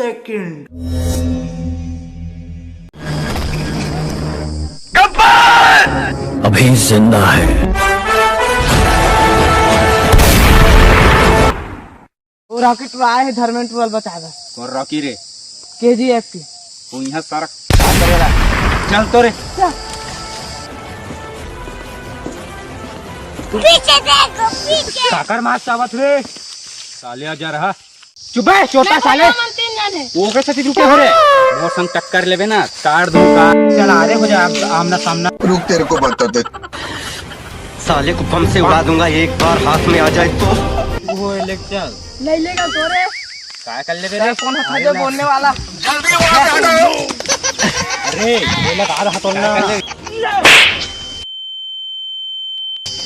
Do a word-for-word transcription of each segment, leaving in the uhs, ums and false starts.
Second. अभी जिंदा है। वो रॉकेट आए हे धर्मेंद्र वाला बचा दे। कौन रॉकी रे? केजीएफ की। वो यहाँ सारा का करेला? चल तो रे। चल। पीछे देखो, पीछे। काकर मार चावत रे? साले आ जा रहा। चुप बे, चोटा साले। वो के छती रुके हो रे? मोर संग टक्कर लेबे ना, काट दूं का। चल आ रे, हो जा आमना सामना। रुक, तेरे को बताते। साले को बम से उड़ा दूंगा एक बार हाथ में आ जाए तो। वो इलेक्शन। नहीं लेगा तो रे। काय कर लेबे रे? कौन था जो बोलने वाला? जल्दी वहां से हटो। अरे, ये लगा रहा तो ना।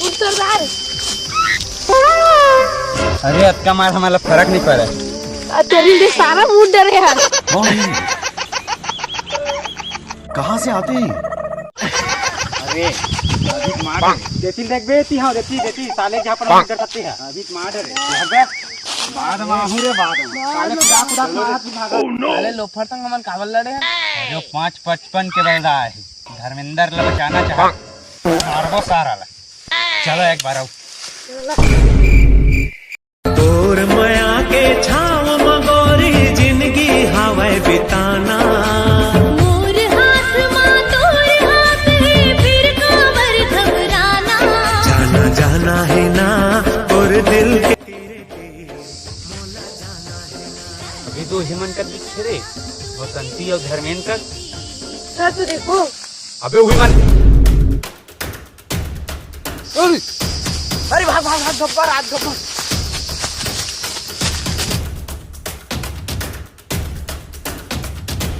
उठ तो यार। अरे, अतका मार हमला फरक नहीं पड़े। आ, तेरी ले सारा मूड डरे यार। कौन है? कहाँ से आते हैं? अरे, अभी मार देती, देख बे, ती, हाँ, देती, देती, साले जहाँ पर डर सकते हैं। अभी मार रे। अबे, बाद में आहूं रे, बाद में। साले खुदा, खुदा, मार, तू भागा। साले लोफर संग हमन काबर लड़े हैं? जो पाँच पचपन के बलदा है, धर्मेंद्र ला बचाना चाहत। मारबो सारा ला। चलो एक बार आओ। तोर मया के छाव म गोरी जिंदगी हावय बिताना। मोर हाथ मा तोर हाथ हे, फिर काबर घबराना। जाना जाना हे ना तोर दिल के। अभी तो हेमन का दिखे रे, बसंती और धर्मेंद्र का। सर तो देखो। अबे उही मन। अरे, अरे भाग, भाग, भाग, गब्बर, आज गब्बर।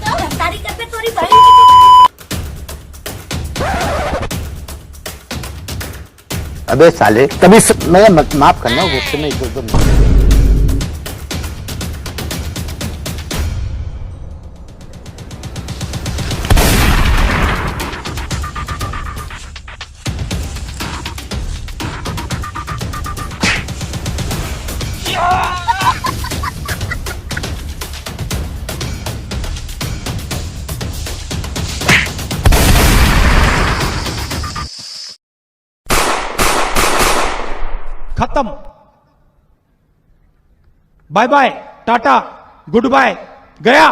तो तारी कर पे तोरी बहन की। अबे साले, तभी स-, मैं मत, माफ करना, गुस्से में इधर उधर। खत्म। बाय बाय, टाटा, गुड बाय, गया।